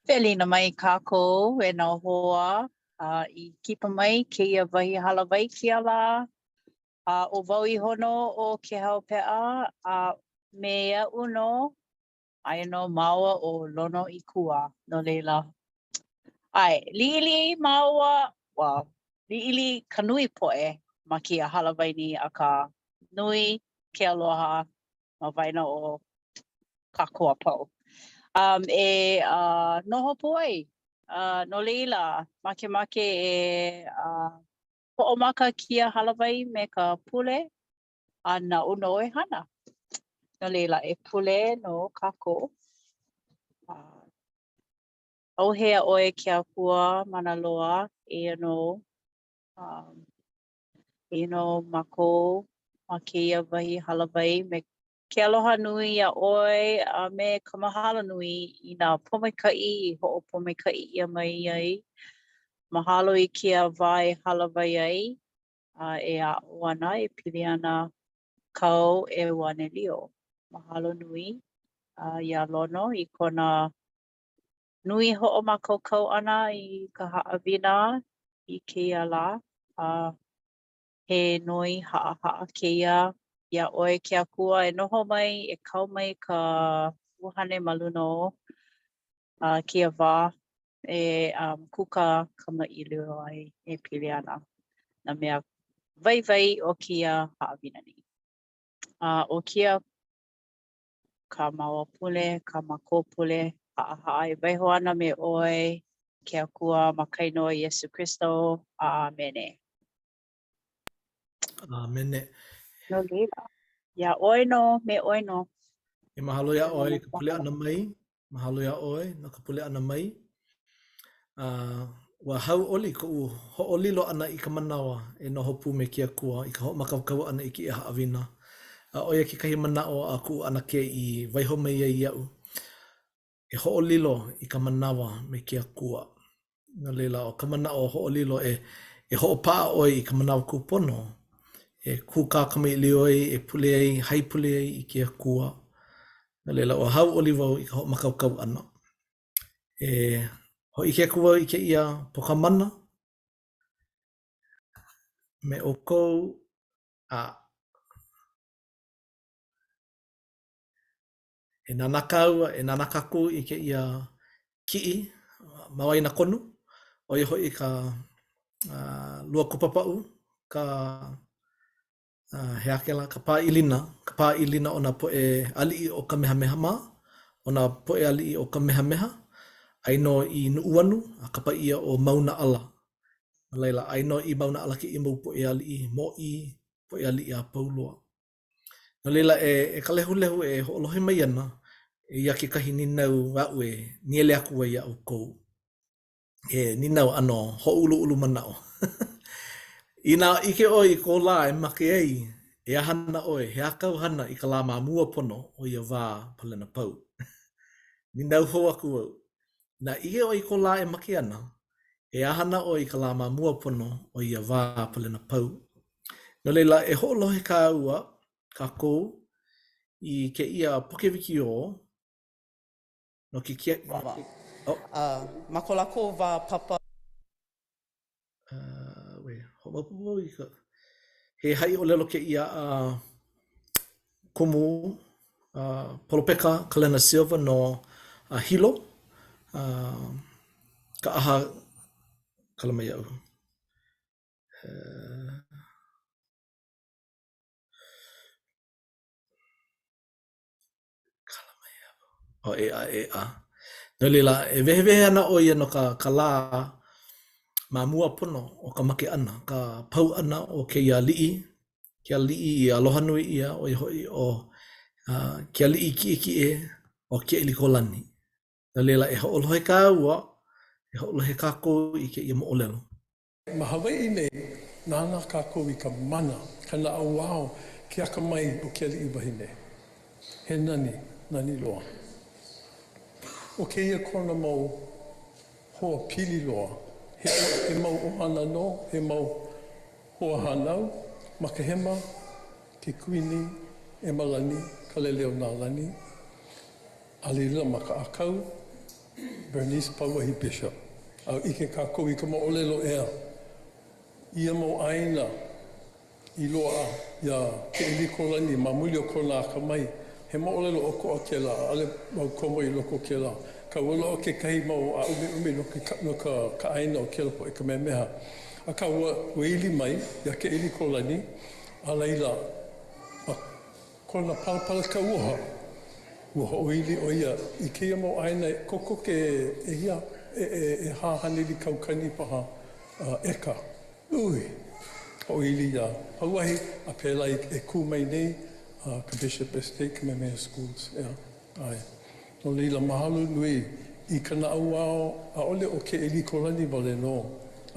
Welina mai kākou e nā hoa a i kipa mai i kēia wahi hālāwai kēia lā. A ʻo wau iho nō ʻo Kehau Peʻa a me aʻu nō, aia nō māua ʻo Lono Ikuwā. No laila, ʻae, liʻiliʻi māua, well, liʻiliʻi ka nui poʻe ma kēia hālāwai nei, akā nui ke aloha ma waena o kākou a pau. Um, e uh, noho pū ai. Uh, no laila, makemake e uh, hoʻomaka kēia hālāwai me ka pule a naʻu nō e hana. No laila, e pule nō kākou. Uh, ʻAuhea ʻoe ke Akua mana loa, eia nō. Um, eia nō mākou ma kēia wahi hālāwai me ke aloha nui iā ʻoe a me ka mahalo nui i nā pōmaikaʻi i hoʻopōmaikaʻi ʻia mai ai. Mahalo i kēia wā e hālāwai ai a e aʻo ana e pili ana kāu ʻeuanelio. Mahalo nui iā Lono i kona nui hoʻomākaukau ʻana i ka haʻawina i kēia lā, a he noi haʻahaʻa kēia iā ʻoe ke Akua e noho mai, e kau mai ka ʻUhane ma luna o a kēia wā e um, kūkā kamaʻilio ai e pili ana nā mea waiwai o kēia haʻawina nei. A ʻo kēia kā māua pule, kā mākou pule haʻahaʻa e waiho ana me ʻoe, ke Akua, ma ka inoa Iesū Kristo. ʻĀmene. ʻĀmene. No laila, iā ʻoe nō, me ʻoe nō. E mahalo iā ʻoe i ka pule ʻana mai. Mahalo iā ʻoe no ka pule ʻana mai. A ua hauʻoli koʻu hoʻolilo ʻana i ka manawa e noho pū me ke Akua i ka hoʻomākaukau ʻana i kēia haʻawina. A ʻo ia kekahi manaʻo a kuʻu ʻanakē i waiho mai ai iaʻu, e hoʻolilo i ka manawa me ke Akua. No laila, ʻo ka manaʻo hoʻolilo e e hoʻopaʻa ʻoe i ka manawa kūpono e kūkā kamaʻilio ai, e pule ai, haipule ai i ke Akua. No laila, ua hauʻoli wau i ka hoʻomākaukau ʻana. E hōʻike aku wau i kēia poka mana me ʻoukou a e nānā kāua, e nānā kākou i kēia kiʻi ma waenakonu, ʻo ia hoʻi ka uh, lua kupapaʻu, ka uh, he aha kēlā, ka pā ilina, ka pā ilina o nā poʻe aliʻi o Kamehameha mā, o nā poʻe aliʻi o Kamehameha, ai nō i Nuʻuanu, a kapa ʻia ʻo Maunaʻala. No laila, ai nō i Maunaʻala kēia mau poʻe aliʻi, mōʻī, poʻe aliʻi a pau loa. No laila, e, e ka lehulehu e hoʻolohe mai ana, eia kekahi nīnau aʻu e nīele aku ai iā ʻoukou. He nīnau ʻano hōʻuluʻulu manaʻo. Inā ʻike ʻoe i kō lā e make ai, e aha ana ʻoe, he aha kāu hana i ka lā ma mua pono o ia wā palena pau? Nīnau hou aku au. Inā ʻike ʻoe i kō lā e make ana, e aha ana ʻoe i ka lā ma mua pono o ia wā palena pau? No laila, e hoʻolohe kāua, kākou, i kēia poke wikiō no ke kia... Oh. Uh, ma ko lākou wā papa. Uh, wait, hoʻomaopopo wau i ka... He haʻiʻōlelo kēia a kumu uh, Polopeka Kalena Silva no uh, Hilo, uh, ka ʻaha kala mai iaʻu. Kala mai iaʻu. Oh, ʻeʻa, ʻeʻa. No laila, e wehewehe ana ʻo ia no ka, ka lā ma mua pono o ka make ʻana, ka pau ʻana o kēia aliʻi, ke aliʻi i aloha nui ʻia, ʻo ia hoʻi ʻo uh, ke aliʻi kiʻekiʻe ʻo Keʻelikōlani. No laila, e hoʻolohe kāua, e hoʻolohe kākou i kēia moʻolelo. Ma Hawaiʻi nei, nānā kākou i ka mana, ka naʻauao, ke akamai o ke aliʻi wahine. He nani, nani loa. ʻO kēia kona mau hoa pili loa, he, he mau ʻohana nō, he mau hoa hānau, ma ka hema, ke Kuini, ʻEmalani, Kaleleonālani, a laila ma ka ʻākau. Bernice Pauahi Bishop. A ʻike kākou i ka moʻolelo ʻea, ia mau ʻāina i loaʻa iā Keʻelikōlani ma muli o kona akamai, he moʻolelo ʻokoʻa kēlā, ʻaʻole wau komo i loko o kēlā. Akā ua loaʻa kekahi mau ʻāʻumeʻume no ke no ka ka ʻāina o kēlā poʻe Kamehameha. Akā ua ua ili mai iā Keʻelikōlani, a laila, ma kona palapala kauoha, ua hoʻoili ʻo ia i kēia mau ʻāina e kokoke ʻehia, e e ʻehā haneli kaukani paha ʻeka. Ui! Hoʻoili iā Pauahi a pēlā i e kū mai nei ka Bishop Estate Kamehameha Schools, ʻeā, ʻae. No laila, mahalo nui i ka naʻauao, ʻaʻole ʻo Keʻelikōlani wale nō,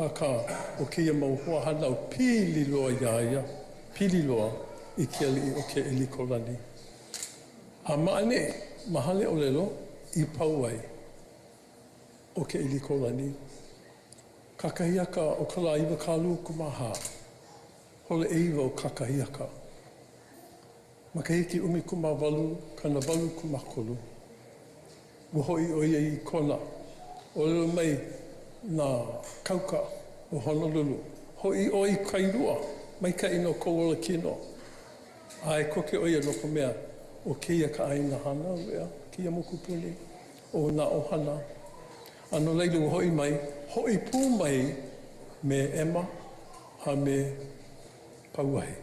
akā, ʻo kēia mau hoahānau pili loa iā ia, pili loa i ke aliʻi ʻo Keʻelikōlani. A ma ʻaneʻi, ma Haleʻōlelo i pau ai ʻo Keʻelikōlani. Kakahiaka o ka lā 24, hola ʻeiwa o kakahiaka. Makahiki 18 83, ua hoʻi ʻo ia i Kona. ʻŌlelo mai nā kauka o Honolulu, Hoʻi ʻoe i Kailua, maikaʻi no kou ola kino. ʻAe koke ʻo ia no ka mea, ʻo kēia ka ʻāina hānau, ʻeā, kēia mokupuni o nā ʻohana. A no laila ua hoʻi mai, hoʻi pū mai me Emma a me Pauahi.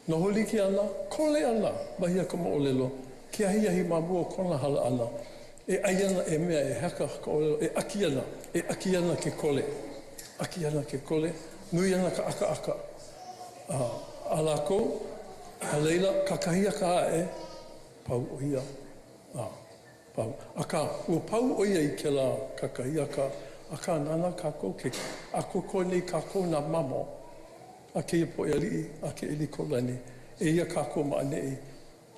Noho like ana, kole ana, wahi a ka moʻolelo, ke ahiahi ma mua o kona hala ʻana, e ʻai ana e mea e haka ka ʻōlelo, e ʻaki ana, e ʻaki ana ke kole, ʻaki ana ke kole, nui ana ka ʻakaʻaka a, a lākou, a laila, kakahiaka aʻe, pau ʻo ia, a, pau. Akā, ua pau ʻo ia i kēlā kakahiaka, akā, nānā kākou ke ʻākoakoa nei kākou nā mamo a kēia poʻe aliʻi a Keʻelikōlani, eia kākou ma ʻaneʻi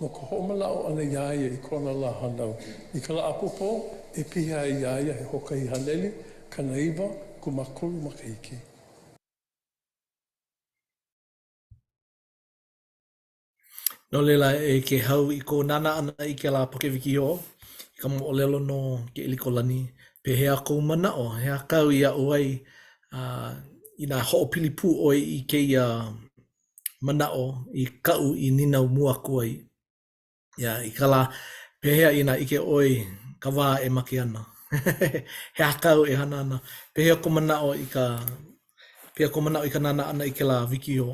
no ka hoʻomanaʻo ʻana iā ia i kona lā hānau. I ka lā ʻapōpō e piha ai iā ia he hoʻokahi haneli 90 kūmākolu makahiki. No laila, e Kēhau, i kou nānā ʻana i kēlā poke wikiō, i ka moʻolelo no Keʻelikōlani, pehea kou manaʻo? He aha kāu i aʻo ai uh, inā hoʻopili pū ʻoe i kēia manaʻo i kaʻu i nīnau mua aku ai? Yeah, i ka lā, pehea inā ʻike ʻoe ka wā e make ana? He aha kāu e hana ana? Pehea kou manaʻo i ka pehea kou manaʻo i ka nānā ʻana i kēlā wikiō?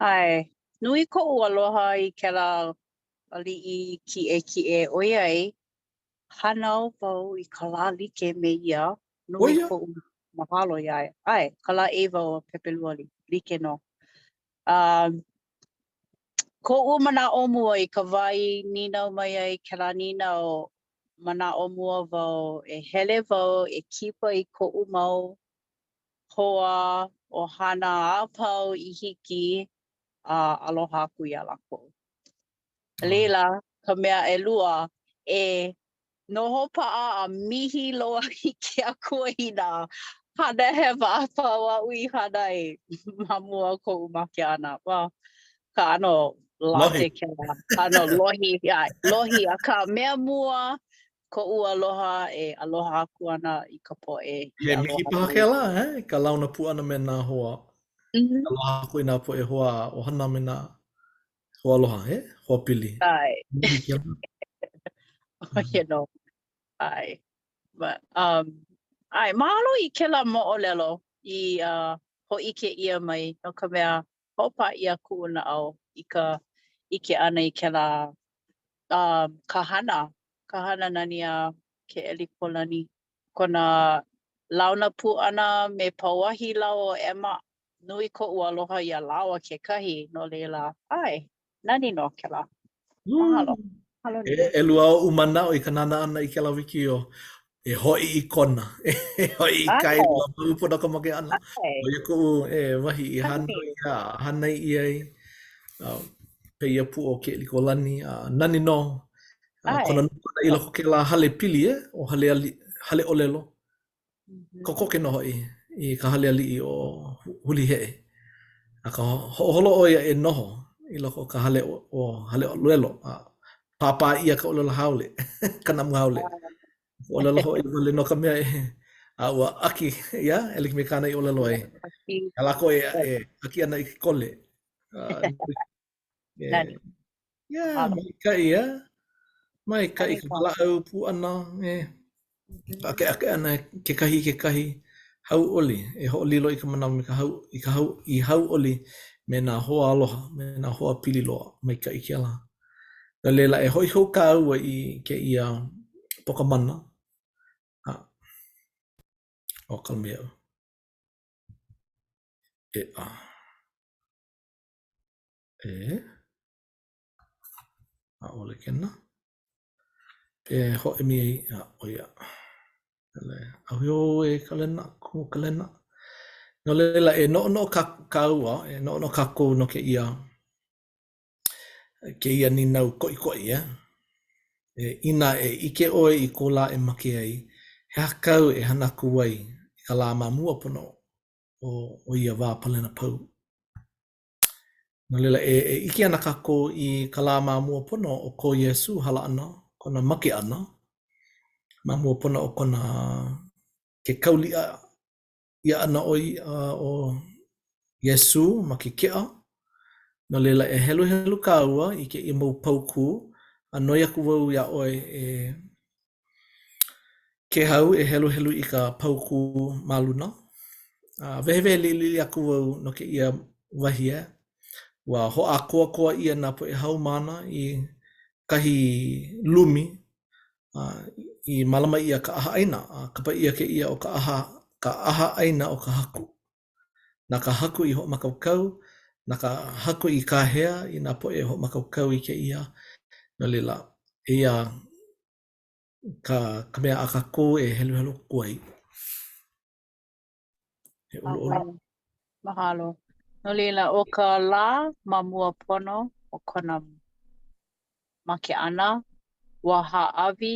ʻAe, nui koʻu aloha i kēlā aliʻi kiʻekiʻe ʻoiai hānau wau i ka lā like me ia, nui koʻu mahalo iā ia. ʻAe, ka lā ʻeiwa o Pepeluali, like nō. Um, koʻu manaʻo mua i ka wā i nīnau mai ai kēlā nīnau, manaʻo mua wau e hele wau e kipa i koʻu mau hoa ʻohana a pau i hiki a aloha aku iā lākou. A laila, ka mea ʻelua, e noho paʻa a mihi loa i ke Akua i nā hana hewa a pau aʻu i hana ai ma mua o koʻu make ʻana. Well, ka ʻano lohi kēlā, ʻano lohi, yeah, lohi, akā mea mua, koʻu aloha e aloha aku ana i ka poʻe i He mihi aloha paha mai. kēlā, eh? Ka launa pū ʻana me nā hoa. Mm -hmm. Aloha aku i nā poʻe hoa ʻohana me nā hoa aloha, eh? Hoa pili. ʻAe. Mihi kēlā. ʻO ia nō. ʻAe. But, um, ʻae, mahalo i kēlā moʻolelo i uh, hōʻike ʻia mai no ka mea hoʻopā ʻia kuʻu naʻau i ka ʻike ʻana i kēlā um, ka hana ka hana nani a Keʻelikōlani, kona launa pū ʻana me Pauahi lāua ʻo Emma, nui koʻu aloha iā lāua kekahi, no laila, ʻae, nani nō kēlā. Mahalo. Mahalo E, nui. ʻelua oʻu manaʻo i ka nānā ʻana i kēlā wikiō. E hoʻi i Kona. E hoʻi i ʻAe. Kailua ma hope o ka make ʻana. ʻAe. ʻO ia koʻu e, wahi i hānau ʻia a hānai ʻia ai. Uh, pēia pū ʻo Keʻelikōlani. A nani nō A kona ʻAe. noho ʻana i loko o kēlā hale pili, eh, ʻo hale ali, hale ʻōlelo. Kokoke nō hoʻi i ka hale aliʻi o Huliheʻe. A ka hoʻoholo ʻo ia e noho i loko o ka hale o hale ʻōlelo. A. Pāpā ʻia ka ʻōlelo haole, ka namu haole. ʻōlelo Hawaiʻi wale nō ka mea e, a ua ʻaki, ia, e like me kāna i ʻōlelo ai. A lākou e, e ʻaki ana i ke kole. Uh, Nani. Yeah, maikaʻi, yeah. Maikaʻi ka walaʻau pū ʻana, e. Ake ake ʻana kekahi i kekahi hauʻoli e hoʻolilo i ka manawa me ka hau i ka hau i hauʻoli me nā hoa aloha, me nā hoa pili loa. Maikaʻi kēlā. No laila, e hoʻi hou kāua i kēia poka mana. A, ʻo ka mea. ʻEa. E. ʻAʻole kēnā. E hoʻemi ai, a, ʻo ia. ʻAuhea ʻoe e Kalena, kumu Kalena. No laila, e noʻonoʻo kā, kāua, e noʻonoʻo kākou no kēia, kēia nīnau koʻikoʻi, eh? E, inā e ʻike ʻoe i kou lā e make ai, he aha kāu e hana aku ai i ka lā ma mua pono o, o ia wā palena pau? No laila, e, e ʻike ana kākou i ka lā ma mua pono o ko Iesū hala ʻana, kona make ʻana, ma mua pono o kona ke kauliʻa ʻia ʻana o, o Iesū ma ke keʻa. No laila, e heluhelu kāua i kēia mau paukū, a noi aku wau iā ʻoe e Kēhau e heluhelu i ka paukū ma luna. A wehewehe liʻiliʻi aku wau no kēia wahi e. Ua hoʻākoakoa ʻia nā poʻe haumāna i kahi lumi a i mālama ʻia ka ʻahaʻaina, a kapa ʻia kēia ʻo ka ʻaha ka ʻahaʻaina o ka Haku. Na ka Haku i hoʻomākaukau, na ka Haku i kāhea i nā poʻe e hoʻomākaukau i kēia. No laila, eia ka, ka mea a kākou e heluhelu aku ai. E ʻoluʻolu. Mahalo. No laila, ʻo ka lā ma mua pono o kona make ʻana, ua hāʻawi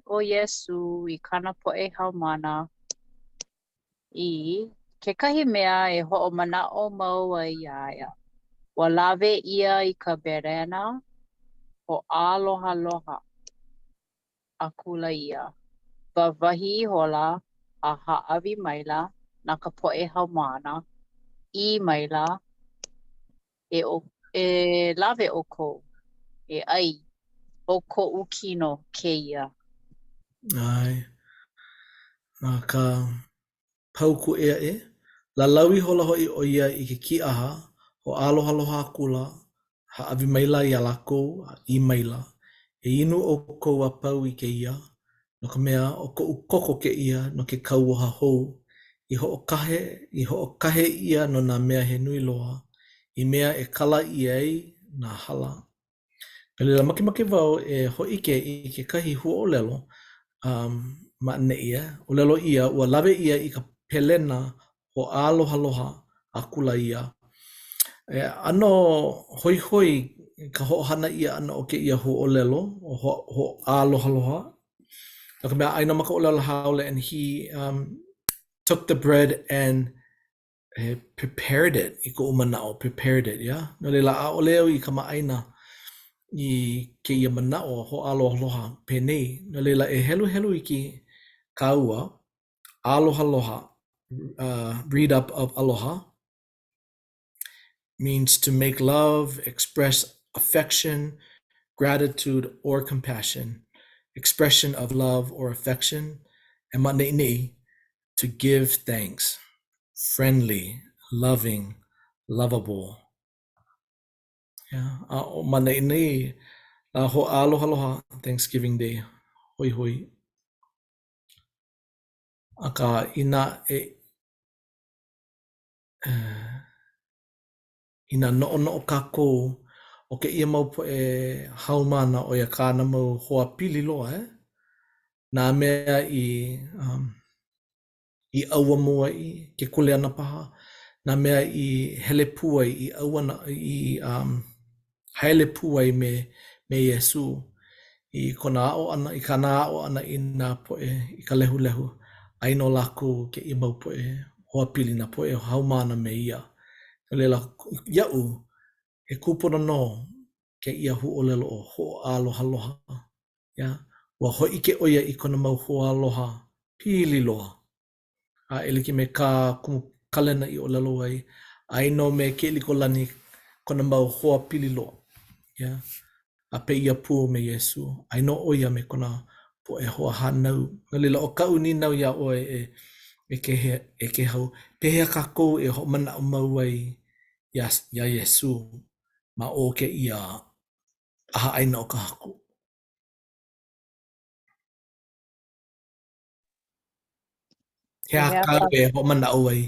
ʻo Iesū i kāna poʻe haumāna i kekahi mea e hoʻomanaʻo mau ai iā ia. Ua lawe ia i ka berena, hoʻālohaloha akula ia, wāwahi ihola a hāʻawi maila na ka poʻe haumāna, ʻī maila, E, e lawe ʻoukou, e ʻai, ʻo koʻu kino kēia. ʻAe. Ma ka paukū ʻē aʻe, lālau ihola hoʻi ʻo ia i ke kīʻaha, hoʻālohaloha akula, hāʻawi maila iā lākou, a ʻī maila, E inu ʻoukou a pau i kēia, no ka mea, ʻo koʻu koko kēia no ke kauoha hou, i hoʻokahe, i hoʻokahe ʻia no nā mea he nui loa, i mea e kala ʻia ai nā hala. No laila, makemake wau e hōʻike i kekahi huaʻōlelo um, ma ʻaneʻi, eh? ʻŌlelo ʻia, ua lawe ia i ka pelena hoʻālohaloha akula ia. E, ʻano hoihoi ka hoʻohana ʻia ʻana o kēia huaʻōlelo, ʻo hoʻālohaloha. No ka mea, aia nō ma ka ʻōlelo haole, and he um, took the bread and he prepared it i koʻu manaʻo, prepared it, yeah? No laila, ʻaʻole au i kamaʻāina i kēia manaʻo hoʻālohaloha penei. No laila, e heluhelu iki kāua, ālohaloha, uh, read up of aloha, means to make love, express affection, gratitude, or compassion, expression of love or affection, and ma ʻaneʻi, to give thanks, friendly, loving, lovable. Yeah. A ma ʻaneʻi, lā hoʻālohaloha Thanksgiving Day, hoihoi. Akā, inā e inā noʻonoʻo kākou ʻo kēia mau poʻe haumāna ʻo ia kāna mau hoa pili loa, eh? Nā mea i um, i ʻauamo ai, ke kuleana paha, nā mea i hele pū ai, i ʻauana, i um, haele pū ai me, me Iesū i kona aʻo ʻana, i kāna aʻo ʻana i nā poʻe, i ka lehulehu, ai nō lākou kēia mau poʻe hoapili, nā poʻe haumāna me ia. No laila, iaʻu, he kūpono nō. kēia huaʻōlelo ʻo hoʻālohaloha. Yeah. Ua hōʻike ʻo ia i kona mau hoaaloha pili loa. A e like me kā Kumu Kalena i ʻōlelo ai, aia nō me Keʻelikōlani kona mau hoa pili loa. Yeah. A pēia pū me Iesū, aia nō ʻo ia me kona poʻe hoahānau. No laila, ʻo kaʻu nīnau iā ʻoe e, e ke, e Kēhau, pehea kākou e hoʻomanaʻo mau ai iā, iā Iesū ma o kēia ʻahaʻaina o ka Haku? He aha kāu e hoʻomanaʻo ai?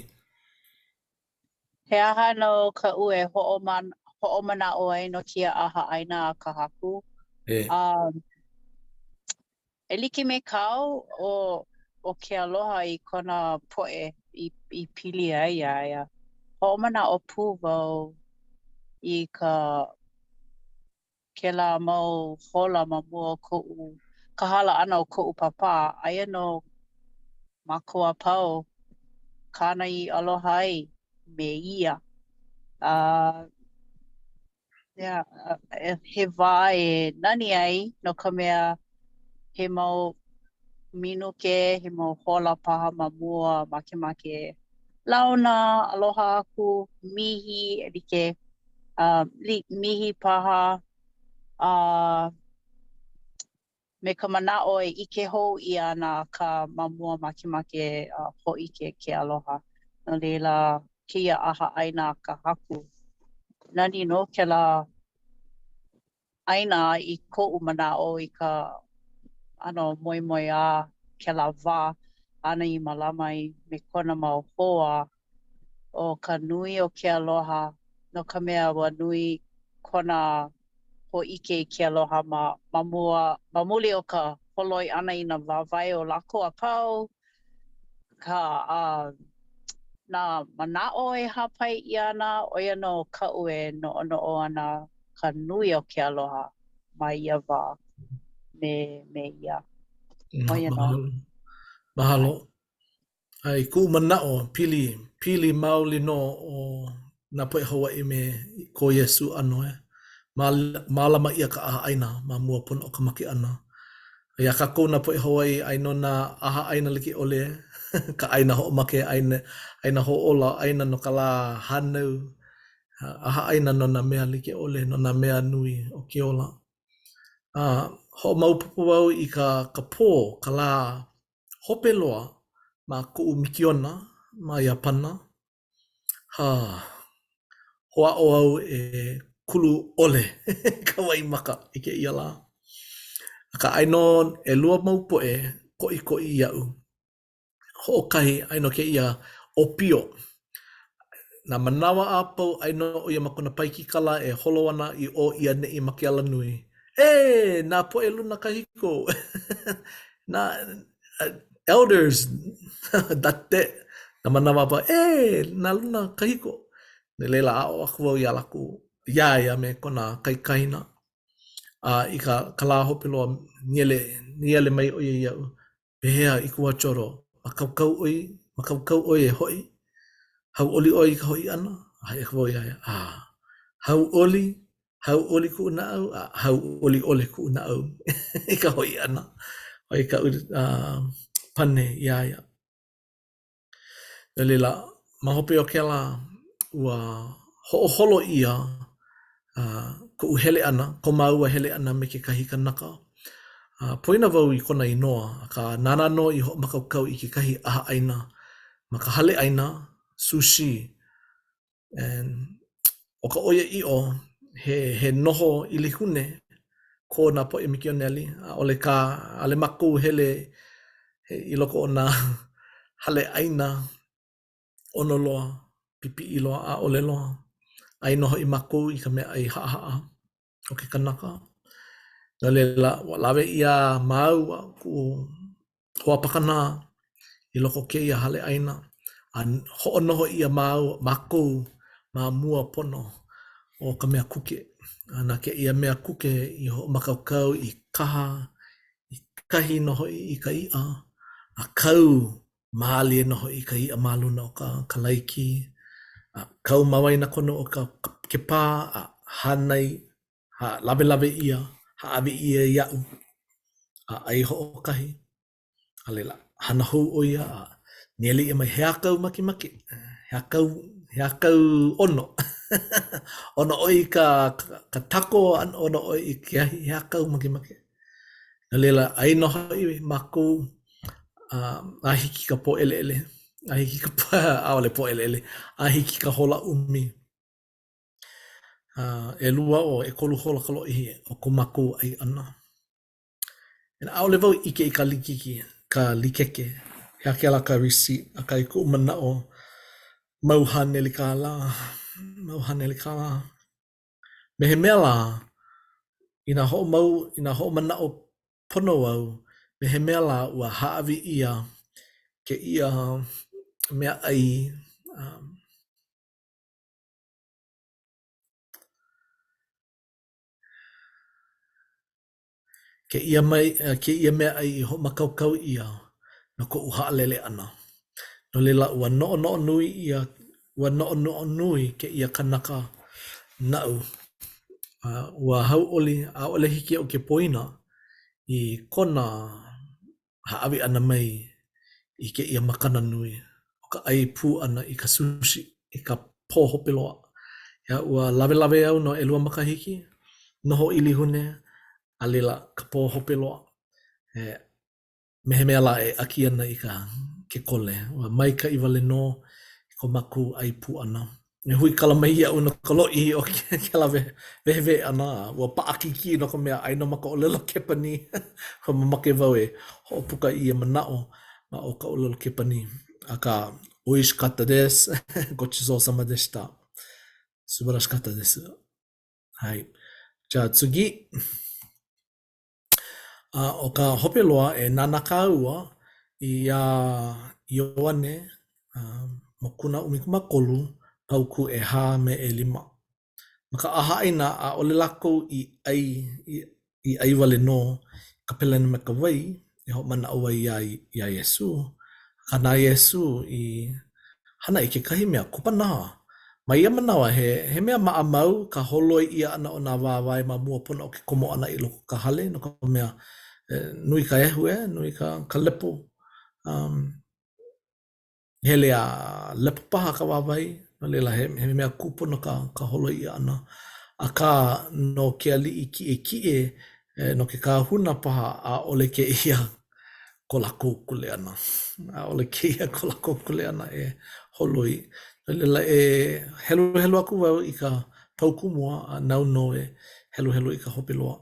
He aha nō kaʻu e hoʻomanaʻo ai no kēia ʻahaʻaina a ka Haku? E. Um, e like me kāu, ʻo, ʻo ke aloha i kona poʻe i, i pili ai iā ia. Hoʻomanaʻo pū wau i ka kēlā mau hola ma mua o koʻu, ka hala ʻana o koʻu pāpā, aia nō mākou a pau kāna i aloha ai me ia. A yeah, he wā e nani ai no ka mea he mau minuke, he mau hola paha ma mua makemake launa, aloha aku, mihi e like uh, mihi paha, a uh, me ka manaʻo e ʻike hou ʻia ana akā ma mua makemake uh, hōʻike ke aloha. No laila, kēia ʻahaʻaina a ka Haku. Nani nō kēlā ʻaina i koʻu manaʻo i ka ʻano moemoeā kēlā wā āna i mālama ai me kona mau hoa ʻo ka nui o ke aloha no ka mea ua nui kona hōʻike i ke aloha ma ma mua ma muli o ka holoi ʻana i nā wāwae o lākou a pau ka uh, nā manaʻo e hāpai ʻia ana, ʻo ia nō kaʻu e noʻonoʻo ana ka nui o ke aloha ma ia wā me, me ia. ʻO ia nō. Mahalo. Mahalo. A i kuʻu manaʻo, pili, pili maoli nō ʻo nā poʻe Hawaiʻi me ko Iesū ʻano, e. Mālama ʻia ka ʻahaʻaina ma mua pono o ka make ʻana. A iā kākou nā poʻe Hawaiʻi, aia nō nā ʻahaʻaina like ʻole, ka ʻaina hoʻomake, ʻaina, ʻaina hoʻōla, ʻaina no ka lā hānau, ʻahaʻaina no nā mea like ʻole, no nā mea nui o ke ola. A hoʻomaopopo au i ka, ka pō, ka lā hope loa ma koʻu mikiona ma Iāpana, Hā. Hoʻāʻo au e kulu ʻole ka waimaka i kēia lā. Akā, aia nō ʻelua mau poʻe koʻikoʻi iaʻu. Hoʻokahi, aia nō kēia ʻōpio. Nā manawa a pau, aia nō ʻo ia ma kona paikikala e holo ana i ʻō i ʻaneʻi ma ke alanui. E, nā poʻe luna kahiko! Nā elders, datte, nā manawa a pau, e, nā luna kahiko. No laila, aʻo aku wau iā lākou, iā ia me kona kaikaina. A i ka, ka lā hope loa, nīele, nīele mai ʻo ia iaʻu, pehea Ikuwā chotto, mākaukau ʻoe, mākaukau ʻoe e hoʻi? Hauʻoli ʻoe i ka hoʻi ʻana? A haʻi aku wau iā ia, a, hauʻoli, hauʻoli kuʻu naʻau, a hauʻoli ʻole kuʻu naʻau i ka hoʻi ʻana. ʻO ia kaʻu uh, pane iā ia. No laila, ma hope o kēlā, ua hoʻoholo ʻia uh, koʻu hele ʻana, ko māua hele ʻana me kekahi kanaka. Uh, poina wau i kona inoa, akā nāna nō i hoʻomākaukau i kekahi ʻahaʻaina ma ka hale ʻaina sushi. And ʻo ka ʻoiaʻiʻo, he, he noho ʻilihune ko nā poʻe mikioneli, ʻaʻole kā, ʻaʻole mākou hele i loko o nā hale ʻaina ʻono loa, pipiʻi loa, ʻaʻole loa. ʻAi nō hoʻi mākou i ka meaʻai haʻahaʻa o ke kanaka. No laila, ua lawe ʻia māua, kuʻu hoa pakanā i loko o kēia hale ʻaina a hoʻonoho ʻia māua, mākou ma mua pono o ka mea kuke. A na kēia mea kuke i hoʻomākaukau i kaha, i kahi nō hoʻi i ka iʻa, a kau mālie nō hoʻi ka iʻa ma luna o ka, ka laiki, a kau ma waenakonu o ka, ke pā, a hānai. Ha, lawelawe ʻia, hāʻawi ʻia iaʻu, a ʻai hoʻokahi. A laila, hana hou ʻo ia a nīele ʻia mai, he aha kāu makemake? He aha kāu, he aha kāu ʻono? ʻOno ʻoe i ka, ka taco, ʻono ʻoe i ke ahi, he aha kāu makemake? No laila, ʻai nō hoʻi mākou a hiki ka pōʻeleʻele, a hiki ka, ʻaʻole pōʻeleʻele, a hiki ka hola ʻumi. ʻElua o ʻekolu hola ka lōʻihi o ko mākou ʻai ʻana. And ʻaʻole wau ʻike i ka likiki, ka likeke, he aha kēlā ka receipt, akā i koʻu manaʻo, mau haneli kālā, mau haneli kālā. Me he mea lā, inā hoʻomau, inā hoʻomanaʻo pono au, me he mea lā ua hāʻawi ʻia kēia meaʻai um, Kēia mai, kēia meaʻai i hoʻomākaukau ʻia no koʻu haʻalele ʻana. No laila, ua noʻonoʻo nui ʻia, ua noʻonoʻo nui kēia kanaka naʻu. A ua hauʻoli, ʻaʻole hiki iaʻu ke poina i kona hāʻawi ʻana mai i kēia makana nui o ka ʻai pū ʻana i ka sushi i ka pō hope loa. Yeah, ua lawelawe au no ʻelua makahiki, noho ʻilihune, a laila ka pō hope loa, e, me he mea lā e ʻaki ana i ka ke kole. Ua maikaʻi wale nō i ko mākou ʻai pū ʻana. E huikala mai iaʻu no ka lōʻihi o kēlā wehewehe ʻana, ua paʻakikī no ka mea aia nō ma ka ʻōlelo Kepanī. Ua mamake wau e hoʻopuka i ia manaʻo ma o ka ʻōlelo Kepanī. Akā, oishikatta desu. Gochisousama deshita. Subarashikatta desu. Hai. Ja tsugi. A ʻo ka hope loa, e nānā kāua iā Ioane mokuna 13, paukū ʻehā me ʻelima. Ma ka ʻahaʻaina, ʻaʻole lākou i ʻai, i ʻai wale nō i ka pelena me ka wai e hoʻomanaʻo ai iā, iā Iesū, akā na Iesū i hana i kekahi mea kupanaha. Ma ia manawa, he, he mea maʻamau ka holoi ʻia ʻana o nā wāwae ma mua pono o ke komo ʻana i loko o ka hale, no ka mea, nui ka ʻehu, e, nui ka, ka lepo. Um, hele a lepo paha ka wāwae, no laila, he, he mea kūpono ka, ka holoi ʻia ʻana. Akā, no ke aliʻi kiʻekiʻe, no ke kahuna paha, ʻaʻole kēia ko lākou kuleana. ʻAʻole kēia ko lākou kuleana e holoi. No laila, e heluhelu aku wau i ka paukū mua a nāu nō e heluhelu i ka hope loa.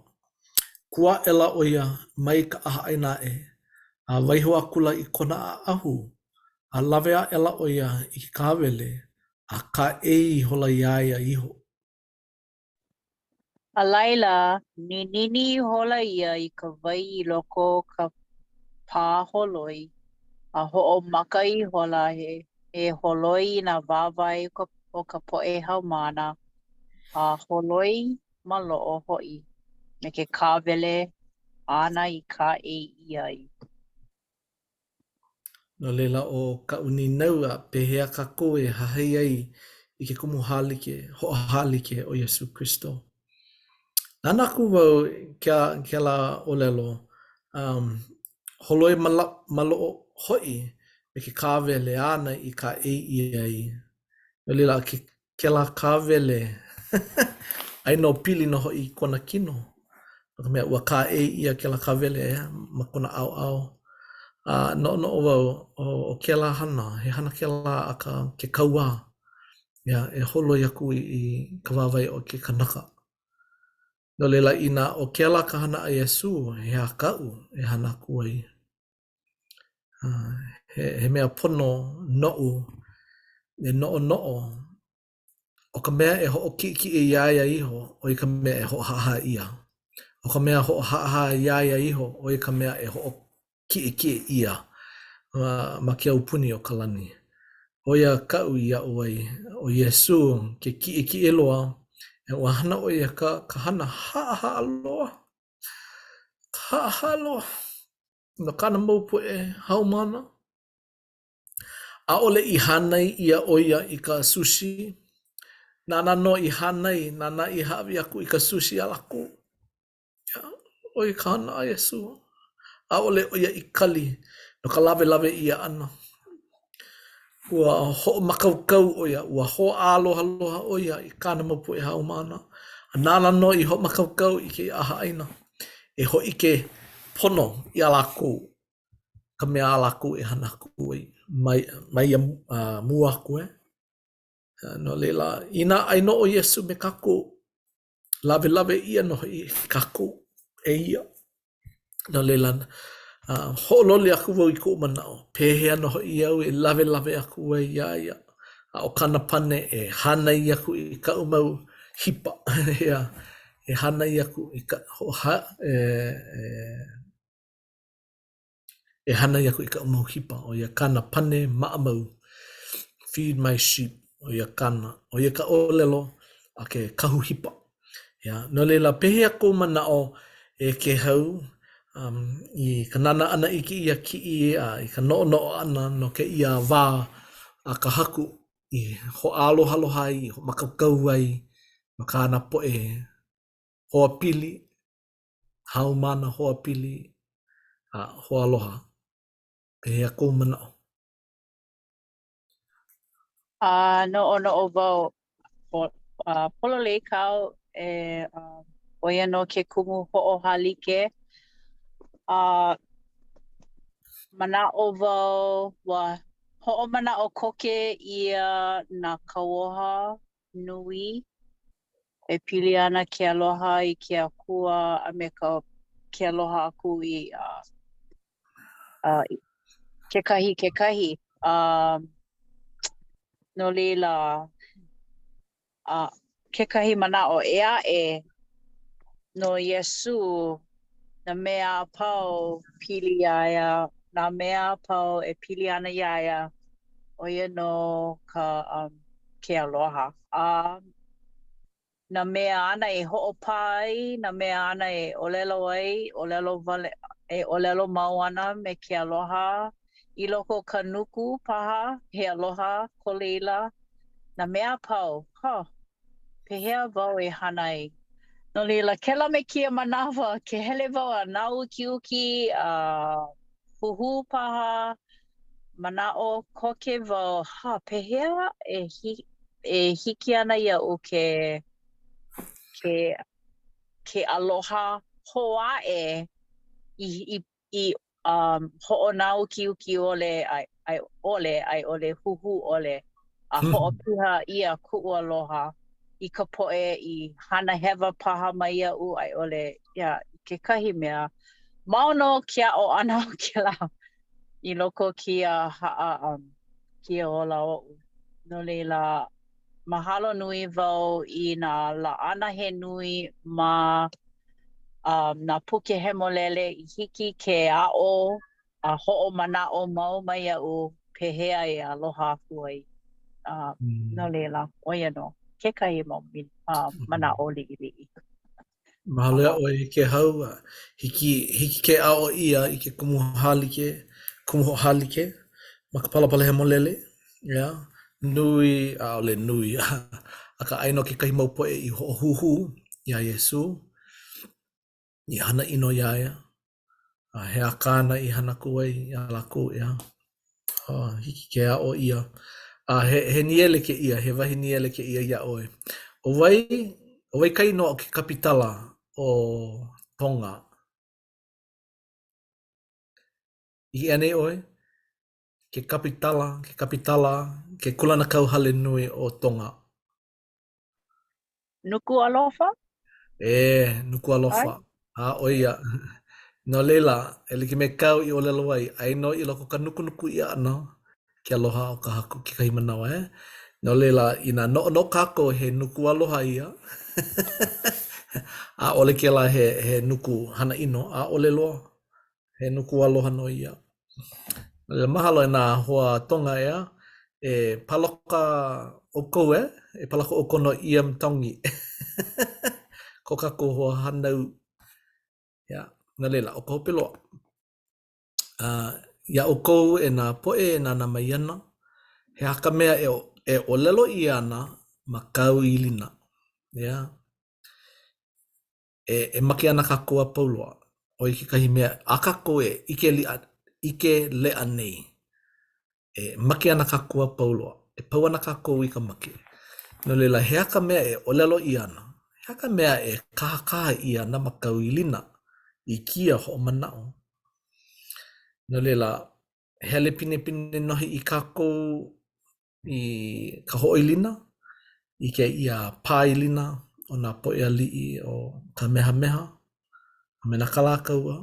Kū aʻela ʻo ia mai ka ʻahaʻaina aʻe, a waiho akula i kona ʻaʻahu, a lawe aʻela ʻo ia i ke kāwele, a kāʻei ihola iā ia iho. A laila, ninini ihola ia i ka wai i loko o ka pā holoi, a hoʻomaka ihola e holoi i nā wāwae o ka poʻe haumāna, a holoi maloʻo hoʻi me ke kāwele āna i kāʻei ʻia ai. No laila, ʻo kaʻu nīnau, a pehea kākou e hahai ai i ke kumu hālike, hoʻohālike ʻo Iesū Kristo? Nānā aku wau kēlā ʻōlelo, um, holoi maloʻo hoʻi me ke kāwele āna i kāʻei ʻia ai. No laila, ke Kēlā kāwele, aia nō pili nō hoʻi i kona kino, no ka mea, ua kāʻei ʻia kēlā kāwele ma kona ʻaoʻao. A noʻonoʻo wau, ʻo kēlā hana, he hana kēlā a ka ke kauā, yeah, e holoi aku i, i ka wāwae o ke kanaka. No laila, inā ʻo kēlā ka hana a Iesū, he aha kaʻu e hana aku ai? He, he mea pono noʻu e noʻonoʻo ʻo ka mea e hoʻokiʻekiʻe iā ia iho, ʻo ia ka mea e hoʻohaʻahaʻa ʻia. ʻO ka mea hoʻohaʻahaʻa iā ia iho, ʻo ia ka mea e hoʻokiʻekiʻe ʻia ma, ma ke aupuni o ka lani. ʻO ia kaʻu i aʻo ai, ʻo Iesū ke kiʻekiʻe loa, ua hana ʻo ia ka, ka hana haʻahaʻa loa. Haʻahaʻa loa. No kāna mau poʻe haumāna. ʻAʻole i hānai ʻia ʻo ia i ka sushi. Nāna nō i hānai, nāna i hāʻawi aku i ka sushi iā lākou. ʻO ia ka hana a Iesū. ʻAʻole ʻo ia i kali no ka lawelawe ʻia ʻana. Ua hoʻomākaukau ʻo ia, ua hoʻālohaloha ʻo ia i kāna mau poʻe haumāna, a nāna nō i hoʻomākaukau i kēia ʻahaʻaina e hōʻike pono iā lākou ka mea a lākou e hana aku ai mai, mai ia mua aku, e. No laila, inā ʻai nō ʻo Iesū me kākou, lawelawe ʻia nō hoʻi kākou e ia. No laila, uh, hoʻololi aku wau i koʻu manaʻo, pehea nō hoʻi au e lawelawe aku ai iā ia, a ʻo kāna pane e hānai aku i kaʻu mau hipa, ʻeā, e hānai aku i ka, hoʻoha, e, e, E hānai aku i kaʻu mau hipa, ʻo ia kāna pane maʻamau, Feed my sheep, ʻo ia kāna, ʻo ia ka ʻōlelo a ke kahu hipa. ʻEā, no laila, pehea kou manaʻo e Kēhau, um, i ka nānā ʻana i kēia kiʻi a i ka noʻonoʻo ʻana no kēia wā a ka Haku i hoʻālohaloha ai, i hoʻomākaukau ai no kāna poʻe hoapili, haumāna hoapili a hoaaloha. Pehea kou manaʻo? A noʻonoʻo wau, a pololei kāu e ʻo ia nō ke kumu hoʻohālike. A manaʻo wau ua hoʻomanaʻo koke ʻia nā kauoha nui e pili ana ke aloha i ke Akua a me ka ke aloha aku i uh, uh, kekahi kekahi. Um, no laila, uh, kekahi manaʻo ʻē aʻe no Iesū, nā mea a pau pili iā ia, nā mea a pau e pili ana iā ia, ʻo ia nō ka um, ke aloha. A nā mea āna e hoʻopā ai, nā mea āna e ʻōlelo ai, ʻōlelo wale, e ʻōlelo mau ana me ke aloha. I loko o ka nuku paha, he aloha ko laila, nā mea a pau, huh, pehea wau e hana ai? No laila, kēlā me kēia manawa, ke hele wau a nāukiuki, a huhū paha, manaʻo koke wau, ha, pehea e e hiki ana iaʻu ke ke ke aloha hou aʻe i i i um, hoʻonāukiuki ʻole a a ʻole a i ʻole huhū ʻole a hoʻopiha ʻia kuʻu aloha i ka poʻe i hana hewa paha mai iaʻu a i ʻole ia kekahi mea. Mau nō ke aʻo ʻana o kēlā i loko o kēia haʻa um, kēia ola oʻu. No laila, mahalo nui wau i nā laʻana he nui ma um, nā puke hemolele i hiki ke aʻo a hoʻomanaʻo mau mai iaʻu pehea e aloha aku ai. Uh, mm. No laila, ʻo ia nō kekahi mau uh, manaʻo liʻiliʻi. Mahalo iā ʻoe e Kēhau, hiki, hiki ke aʻo ʻia i ke kumu hālike, kumu hoʻohālike ma ka Palapala Hemolele, ʻeā, nui, ʻaʻole nui, akā aia nō kekahi mau poʻe i hoʻohuhū iā Iesū, i hana ʻino iā ia. A he aha kāna i hana aku ai iā lākou, ʻeā? Oh, hiki ke aʻo ʻia. A he, he nīele kēia, he wahi nīele kēia iā ʻoe. ʻO wai, ʻo wai ka inoa o ke kapitala o Tonga? ʻIke anei ʻoe? Ke kapitala, ke kapitala, ke kūlanakauhale nui o Tonga. Nukuʻalofa? E, Nukuʻalofa. A, ʻo ia. No laila, e like me kāu i ʻōlelo ai, aia nō i loko o ka nukunuku ʻia ʻana ke aloha o ka Haku kekahi manawa, e? No laila, inā noʻonoʻo kākou he nuku aloha ia, ʻaʻole kēlā he, he nuku hana ʻino, ʻaʻole loa. He nuku aloha nō ia. Mahalo e nā hoa Tonga ʻeā. E paloka ʻoukou e, e paloka ʻoukou no Iam Tongi. Ko kākou hoa hānau. Yeah. No laila, ʻo ka hope loa. Uh, iā ʻoukou e nā poʻe e nānā mai ana, he aha ka mea e, e ʻōlelo ʻia ana Ma kāu ilina. Yeah. E, e make ana kākou a pau loa. ʻO ia kekahi mea a kākou e ʻike liʻa, ʻike leʻa nei. E make ana kākou a pau loa. E pau ana kākou i ka make. No laila, he aha ka mea e ʻōlelo ʻia ana? He aha ka mea e kahakaha ʻia ana ma kāu ilina i kēia hoʻomanaʻo? No laila, hele pinepine nō hoʻi kākou i ka hoʻoilina, i kēia pā ilina o nā poʻe aliʻi o Kamehameha a me nā Kalākaua,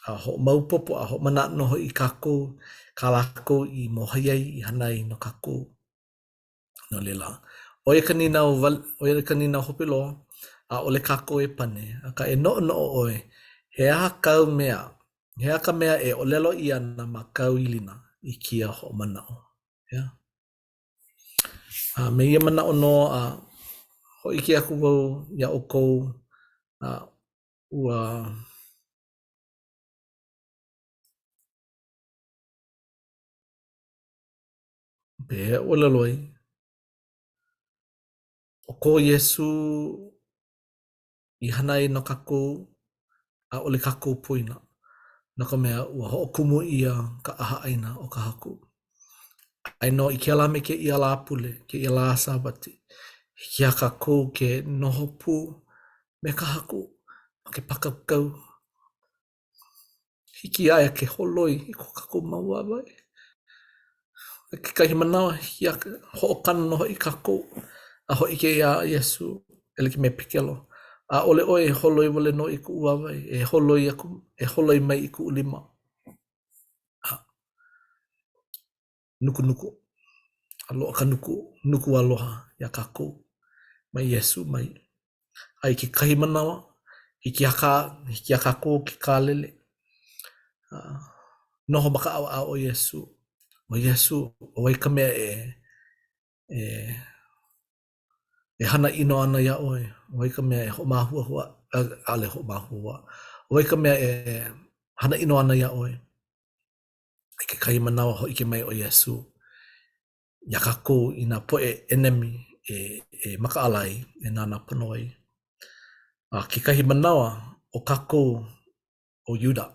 a hoʻomaopopo a hoʻomanaʻo nō hoʻi kākou kā lākou i mōhai ai, i hana ai no kākou. No laila, ʻo ia ka nīnau ʻo ia ka nīnau hope loa, ʻaʻole kākou e pane, akā e noʻonoʻo ʻoe, he aha kāu mea, he aha ka mea e ʻōlelo ʻia ana ma kāu ilina i kēia hoʻomanaʻo? Yeah. A me ia manaʻo nō a hōʻike aku wau iā ʻoukou a ua Pehea e ʻōlelo ai? ʻO ko Iesū i hana ai no kākou, ʻaʻole kākou poina, no ka mea, ua hoʻokumu ʻia ka ʻahaʻaina o ka Haku. Aia nō i kēlā me kēia Lāpule, kēia lā Sābati, hiki iā kākou ke noho pū me ka Haku ma ke pākaukau Hiki iā ia ke holoi i ko kākou mau wāwae. I kekahi manawa, hiki iā hoʻokano nō hoʻi kākou a hōʻike iā Iesū e like me Pekelo. ʻAʻole ʻoe e holoi wale nō i kuʻu wāwae, e holoi aku, e holoi mai i kuʻu lima. A nukunuku. A loaʻa ka nuku, nuku aloha iā kākou mai Iesū mai. A i kekahi manawa, hiki iā kā, hiki iā kākou ke kālele. Uh, noho ma ka ʻaoʻao o Iesū. ʻO Iesū, ʻo wai ka mea e, e, e hana ʻino ana iā ʻoe? ʻO wai ka mea e hoʻomāhuahua, ʻaʻole hoʻomāhuahua. ʻO wai ka mea e hana ʻino ana iā ʻoe? I kekahi manawa, hōʻike mai ʻo Iesū iā kākou i nā poʻe ʻenemi e, e makaʻala ai, e nānā pono ai. A kekahi manawa, ʻo kākou ʻo Iuda,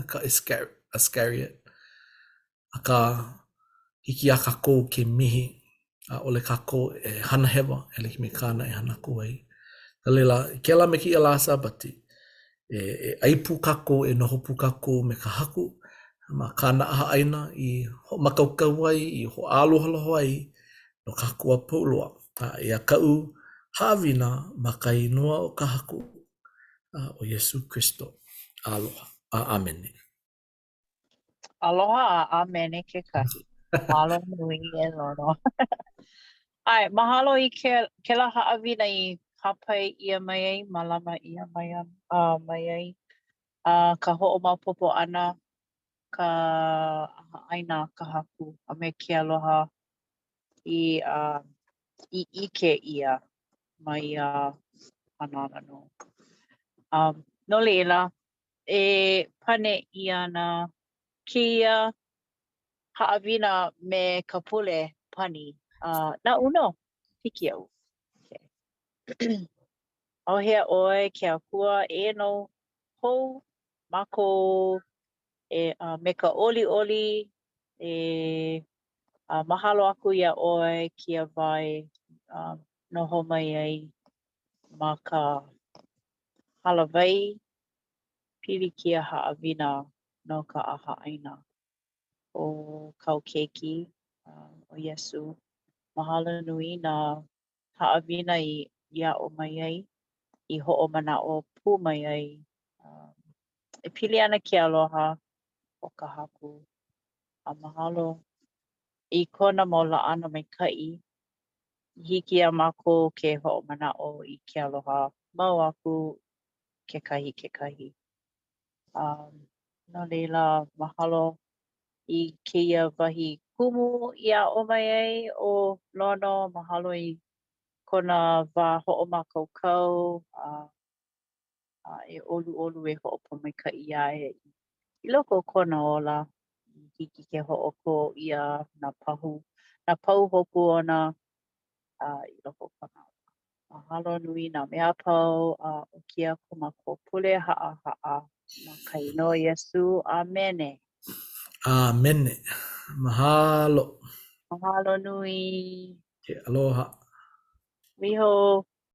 ka Iscariot. Akā, hiki iā kākou ke mihi, ʻaʻole kākou e hana hewa e like me kāna e hana aku ai. No laila, i kēlā me kēia lā Sābati, e, e ʻai pū kākou, e noho pū kākou me ka Haku ma kāna ʻahaʻaina i hoʻomākaukau ai, i hoʻālohaloha ai no kākou a pau loa. A eia kaʻu haʻawina ma ka inoa o ka Haku, ʻo Iesū Kristo. Aloha a ʻāmene. Aloha a ʻāmene kekahi. Mahalo nui e Lono. ʻAe, mahalo i ke, kēlā haʻawina i hāpai ʻia mai ai, mālama ʻia mai, uh, mai ai. Uh, ka hoʻomaopopo ʻana, ka ʻahaʻaina a ka Haku, a me ke aloha i, uh, i ʻike ʻia ma ia hana ʻana nō. Um, no laila, e pane ʻia ana kēia haʻawina me ka pule pani. Uh, naʻu nō, hiki iaʻu. Okay. ʻAuhea ʻoe ke Akua e nō hou mākou e uh, me ka ʻoliʻoli e uh, mahalo aku iā ʻoe kēia wā e uh, noho mai ai ma ka hālāwai pili kēia haʻawina no ka ʻahaʻaina o kāu keiki, ʻo Iesū. Mahalo nui nā haʻawina i i aʻo mai ai, i hoʻomanaʻo pū mai ai e pili ana ke aloha o ka Haku. A mahalo i kona mau laʻana maikaʻi i hiki iā mākou ke hoʻomanaʻo i ke aloha mau aku kekahi kekahi. Um, no laila, mahalo i kēia wahi kumu i aʻo mai ai ʻo Lono, mahalo i kona wā hoʻomākaukau a, a e ʻoluʻolu e hoʻopōmaikaʻi iā ia i loko o kona ola i hiki ke hoʻokō ʻia nā pahu, nā pahuhopu ona. i loko o kona ola. Mahalo nui nā mea a pau, a ʻo kēia ko mākou pule haʻahaʻa ma ka inoa o Iesū. ʻĀmene. ʻĀmene. Mahalo. Mahalo nui. Ke aloha. Hui hou.